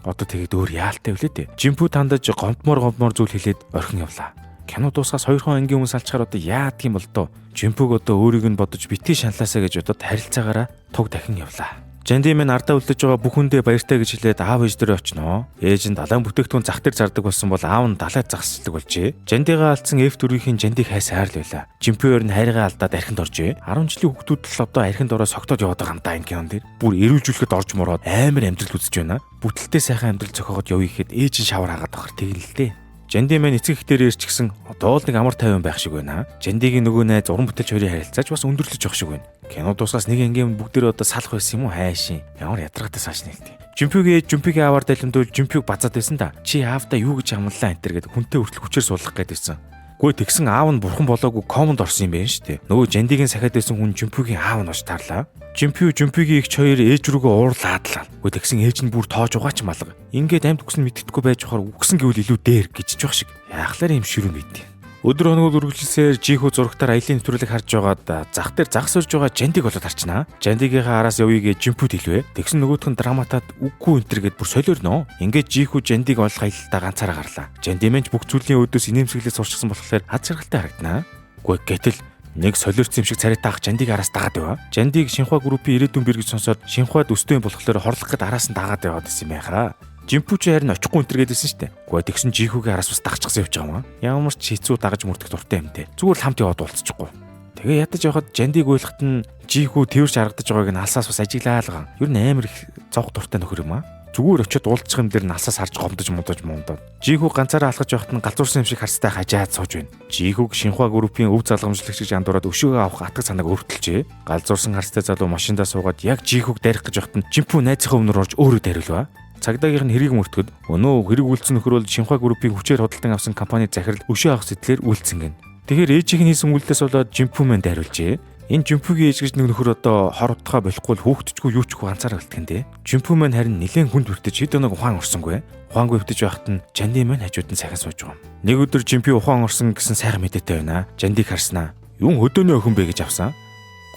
Одоо тэгээд өөр яалтай үлээ дээ. Жимпү тандаж гомдмоор зүйл хэлээд орхин явлаа. Кино дуусгаас хоёрхан ангийн хүмүүс алчаар одоо яадаг юм бол доо. Жимпүг одоо өөрийг нь бодож битгий шаналлаасаа гэж бодоод харилцаагаараа туг дахин явлаа. Жанди минь ардаа үлдэж байгаа бүх хүндээ баяртай гэж хэлээд аав ээж дээр очноо. Ээж нь далайн бүтээгдэхүүн зах дээр зардаг болсон бол аав нь далайд загсчдаг болжээ. Жандигаа алдсан F4-ийн Жандиг хайсаар л байла. Жимпүер нь хайргаа алдаад архинд оржээ. 10 жилийн хүүхдүүд л одоо архинд ороо согтоод яваад байгаа юм да энэ кинон дээр. Бүр эрүүлжүүлэхэд орж мороод амар амьдрал үзэж байна. Бүтэлтэй сайхан амьдрал зохиогоод явъя гэхэд ээж нь шавар хагаад бахар тэгнэ л дээ. Жанди маань эцэг их дээр ирчихсэн одоо л нэг амар тайван байх шиг байна. Жандигийн нөгөө найз уран бүтээлч хоёрын харилцаач бас өндөрлөж явах шиг байна. Кино дуусгаас нэг ангийн бүгдээр одоо салах байсан юм уу хайшин. Ямар ядаргаатай цааш нэлтий. Жимпүгийн ээж Жимпүгийн аавар далимдуул Жимпүг базаад байсан да. Чи аавдаа юу гэж амлалаа энэ төр гэд хүнтэй хүртэл хүчээр суулгах гээд байсан. Гүй тэгсэн аав нь бурхан болоогүй комонд орсон юм байна шүү дээ. Нөгөө Жандигийн сахиад байсан хүн Жимпүгийн аав нь очиж таарлаа. Жимпү Жимпүгийн эгч хоёр ээж рүүгээ уурлаад л. Гүй тэгсэн ээж нь бүр тоож угаач малга. Ингээд амьд үгсэн мэддэхгүй байж бахаар үгсэн гэвэл илүү дээр гэж жоох шиг. Яахлаар юм ширүүн мэдээ. Өдөр хоногуд үргэлжилсээр Жихүү зурагтаар аялын нэвтрүүлэг харж байгаад зах дээр загас өрж байгаа Жандиг болоод харчнаа. Жандигийнхаа араас явъя гэж Жимпүд хэлвэ. Тэгсэн нөгөөх нь драматаад үггүй энтер гэд бүр солиорноо. Ингээд Жихүү Жандиг олох аялалдаа ганцаараа гарлаа. Жанди мэнч бүх зүйлийн өөдөөс инээмсэглээ сурчсан болохоор аз жаргалтай харагданаа. Үгүй гэтэл Нэг солиорсон юм шиг царайтай ах Жандиг араас дагаад байва. Жандиг Шинхуа группийн ирээдүйн бэр гэж сонсоод Шинхуад өстэй болохоор хорлох гээд араас нь дагаад яваад исэн юм байхаа. Жимпүү чи харин очихгүй энтер гэдээсэн штэ. Гэхдээ тэгсэн Жихүүгийн араас бас дагчихсан явж байгаа юм аа. Ямар ч хэцүү дагаж мөрдөх дуртай юм те. Зүгээр л хамт яваад уулзчихгүй. Тэгээ ядаж явхад Жандиг уйлахт нь Жихүү тэрч харагдаж байгааг нь алсаас бас ажиглаа л гаа. Ер нь амар их зовх дуртай нөхөр юм аа. Зүгээр очиод уулзчих юм дээр нь алсаас харж гомдож мундаж мундаад. Жихүү ганцаараа алхаж явахад нь галзуурсан юм шиг харцтай хажаад сууж байна. Жихүүг Шинхуа группийн өв залгамжлагч гэж андуураад өшөөгөө авах атг санааг өвтөлжээ. Галзуурсан харцтай залуу машиндаа суугаад яг Жихүүг дайрах гэж явахад нь Жимпүү найзынхаа өмнөр орж өөрөө дайруулва. Цагдаагийнх нь хэрийг мөртгöd өнөө хэрэг үйлдсэн нөхөр бол Шинхуа группийн хүчээр худалдан авсан компани захирал өшөө авах сэтлэр үйлдсэн гин. Тэгэхээр ээжийнх нь хийсэн үйлдэлээс болоод Жимпүү мэн дайруулжээ. Энэ Жимпүүгийн ээж гэж нэг нөхөр одоо хор утгаа болохгүй л хүүхдчгүй юу чгүй ганцаараа үлдэх нь дээ. Жимпүү мэн харин нилээн хүнд хүртэж хэд хоног ухаан орсонгүй. Ухаангүй өвтөж байхад нь Жанди мэн хажууд нь сайхан сууж байгаа юм. Нэг өдөр Жимпүү ухаан орсон гэсэн сайхан мэдээтэй байна. Жандиг харснаа. Юун хөдөөний охин бэ гэж авсан.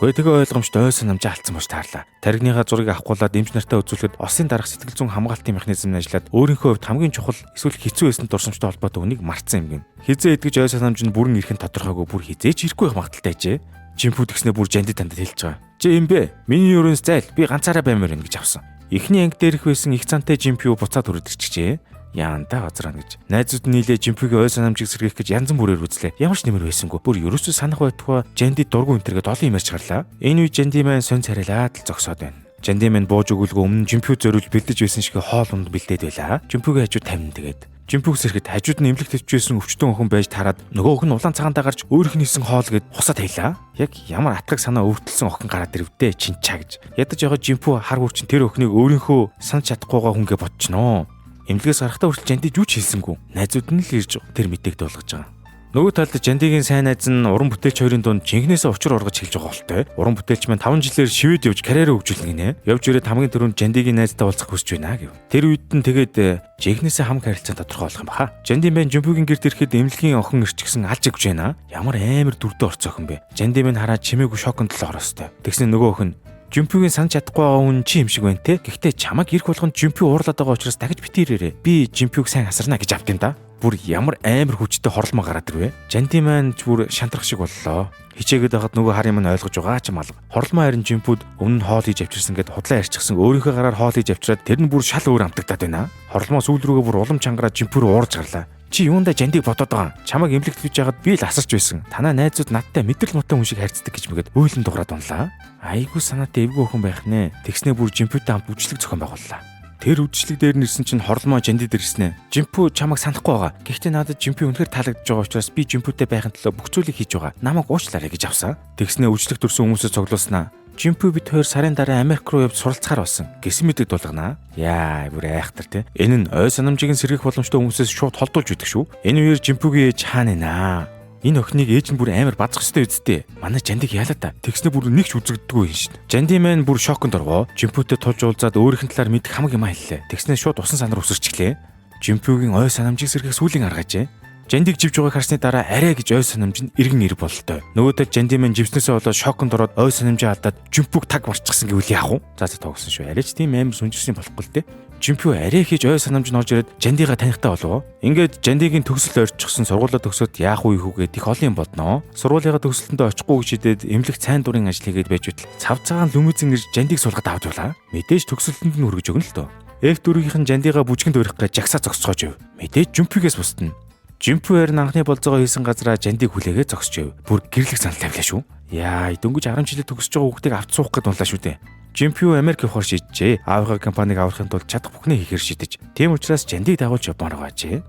Гэхдээ тэгээ ойлгомжтой ой санамжаа алдсан болж таарлаа. Таригныхаа зургийг авахгуулаад эмч нартай үзүүлэхэд осын дарах сэтгэл зүйн хамгаалтын механизм нь ажиллаад өөрийнхөө хувьд хамгийн чухал эсвэл хэцүү байсан дурсамжтай холбоотой үнийг мартсан юм гин. Хизээ идгэж ой санамж нь бүрэн ирэх нь тодорхойгүй бүр хизээч ирэхгүй байх магадaltaй ажээ. Жимпүү тэгснэ бүр Жанди тандад хэлж байгаа. Чи юм бэ? Миний өрөөс зайл би ганцаараа баймаар байна гэж авсан. Эхний анги дээрх байсан их цантай Жимпүү буцаад хүрээд ирчихжээ. Яанда газраа гэж. Найзууд нь нийлээ Жимпүүгийн ой санамжийг сэргээх гэж янз бүрээр үзлээ. Ямар ч нэмэр байсангүй. Бүр ерөөсөө санах байтугай Жанди дургу энтергээд олон юм ярьж гарлаа. Энэ үе Жанди маань сонь царайлаад л зогсоод байна. Жанди маань бууж өгүүлгүй өмнө Жимпүү зориулж бэлдэж байсан шиг хоол унд бэлдээд байлаа. Жимпүүгийн хажууд тавина тэгээд. Жимпүүг сэрэхэд хажууд нь эмнэлэг тавьж байсан өвчтөн охин байж тараад нөгөө охин улаан цагаандаа гарч өөрийнх нь хийсэн хоол гэд хусаад таялаа. Яг ямар атгаг санаа өвдөлсөн охин гараад ирэвдэ чинчаа гэж. Ядаж явах Жимпүү хар хүрчин тэр охиныг өөрийнхөө санаж чадахгүйгаа хүнгээ бодчихноо. Эмнэлгээс гарахдаа хүртэл Жандид юу ч хэлсэнгүй. Найзууд нь л ирж тэр мэдээг дуулгаж байгаа. Нөгөө талд Жандигийн сайн найз нь уран бүтээлч хоёрын дунд жинхнээсээ учир ургаж эхэлж байгаа болтой. Уран бүтээлч маань 5 жилээр шивэд явж карьераа хөгжүүлнэ гинэ. Явж ирээд хамгийн түрүүнд Жандигийн найзтай уулзах хүсэж байна гэв. Тэр үед нь тэгээд жинхнээсээ хамаг харилцаа тодорхой болох юм баха. Жанди маань Жимпүүгийн гэрт ирэхэд эмнэлгийн охин ирчихсэн алж өгч байна. Ямар амар дүрдээ орцсон охин бэ. Жанди маань хараад чимээгүй шоконд л ороостой. Тэгсэн нөгөө охин Жимпүүгийн санаж чадахгүй байгаа хүн чи юм шиг байна те. Гэхдээ чамайг ирэх болгонд Жимпүү уурлаад байгаа учраас дахиж битгий ирээрээ. Би Жимпүүг сайн асарна гэж авд юм да. Бүр ямар амар хүчтэй хорломоо гараад ирвэ. Жанди маань ч бүр шантрах шиг боллоо. Хичээгээд байхад нөгөө хар юм нь ойлгож байгаа ч юм алга. Хорломоо харин Жимпүүд өмнө нь хоол хийж авчирсан гэд худлаа ярьчихсан. Өөрийнхөө гараар хоол хийж авчираад тэр нь бүр шал өөр амтагдаад байна. Хорломоо сүүл рүүгээ бүр улам чангараад Жимпүү рүү уурж гарлаа. Чи юундаа Жандиг бодоод байгаа? Чамайг эмнэлэгт тавьж байгаад би л асарч байсан. Танаа найзууд надтай мэдрэл муутай хүн шиг харьцдаг гэж мэгэд уйлан дуграад унлаа. Айгүй санаатай эвгүй охин байх нэ. Тэгснээ бүр Жимпүүтэй хамт үжлэг зохион байгууллаа. Тэр үдшилэг дээр нэрсэн чинь хорломоо Жанди дээр ирсэн ээ. Жимпүү чамайг санахгүй байгаа. Гэхдээ надад Жимпүү үнэхээр таалагдж байгаа учраас би Жимпүүтэй байхын төлөө бүх зүйлийг хийж байгаа. Намайг уучлаарай гэж авсан. Тэгснээ үдшилэг төрсэн хүмүүсээ цуглуулснаа. Жимпүү бид хоёр сарын дараа Америк руу явж суралцахаар болсон гэсэн мэдэг дуулгана. Яа, бүр айхтар те. Энэ нь ой санамжийг нь сэргийх боломжтой хүмүүсээс шууд холдуулж өгдөг шүү. Энэ үеэр Жимпүүгийн ээж хаана нэ? Энэ охиныг ээж нь бүр амар базах ёстой үсттэй. Манай Жандиг яалаа та. Тэгснэ бүр нэг ч үзэгддэггүй юм шин. Жанди маань бүр шоконд оргоо. Жимпүүтэй тулж уулзаад өөрийнх нь талаар мэдэх хамаг юм хэллээ. Тэгснэ шууд усан санаар үсэрчихлээ. Жимпүүгийн ой санамжийг сэргийх сүүлийн арга ажээ. Жандиг живж байгааг харсны дараа арай гэж ой санамж нь эргэн ирэх бололтой. Нөгөө тал Жанди маань живснээсээ болоод шоконд ороод ой санамжаа алдаад Жимпүүг таг марчихсан гэвэл яах вэ? За за тогсон шүү. Арай ч тийм амар сүнжирсэн болохгүй л дээ. Жимпүү арай хийж ой санамж нь орж ирээд Жандигаа танихтай болов. Ингээд Жандигийн төгсөл ойрчихсон сургуулаа төгсөөд яах вэ хүүгээд их олон юм бодноо. Сургуулийнхаа төгсөлтөндөө очихгүй гэж шидээд эмнэлэг сайн дурын ажил хийгээд байж байтал цав цагаан лүмүзэн ирж Жандиг суулгаад авч явлаа. Мэдээж төгсөлтөнд нь хүргэж өгнө л дөө. F4-ийнхэн Жандигаа бүжгэнд урих гэж жагсаа зогсоож өв. Мэдээж Жимпүүгээс бусдана. Жимпүү харин анхны болзоогоо хийсэн газараа Жандиг хүлээгээ зогсож өв. Бүр гэрлэх санал тавилаа шүү. Яа, дөнгөж 10 жилээ төгсөж байгаа хүүхдийг авч суух гээд унлаа шүү дээ. Жимпүү Америк явахар шийджээ. Аавынхаа компанийг аврахын тулд чадах бүхнээ хийхээр шийдэж. Тийм учраас Жандиг дагуулж явмаар байгаа ажээ.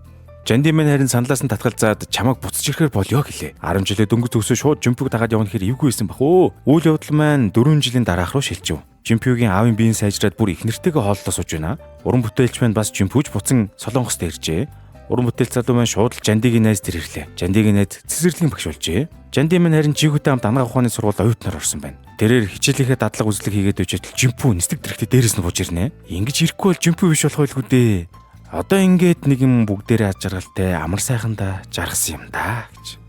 Жанди маань харин саналаас нь татгалзаад чамайг буцаж ирэхээр болёо гэлээ. 10 жилээ дөнгөж төгсөө шууд Жимпүүг дагаад явна гэхээр эвгүй байсан бах өө. Үйл явдал маань 4 жилийн дараах руу шилжив. Жимпүүгийн аавын биеийн сайжраад бүр их нэртэйгээ хооллоо сууж байна. Уран бүтээлч маань бас Жимпүүж буцан Солонгост иржээ. Уран бүтээл залуу маань шууд л Жандигийн найз тэр ирлээ. Жандигийн найз цэцэрлэгийн багш болжээ. Жанди маань харин Жигүүтэй хамт анагаах ухааны сургуульд оюутнаар орсон байна. Тэрээр хичээлийнхээ дадлага үзлэг хийгээд байж байтал Жимпүү нисдэг дэрэгтэй дээрээс нь бууж ирнэ. Ингэж ирэхгүй бол Жимпүү биш болох байлгүй дээ. Одоо ингээд нэг юм бүгдээрээ аз жаргалтай амар сайхандаа жаргасан юм да гэж.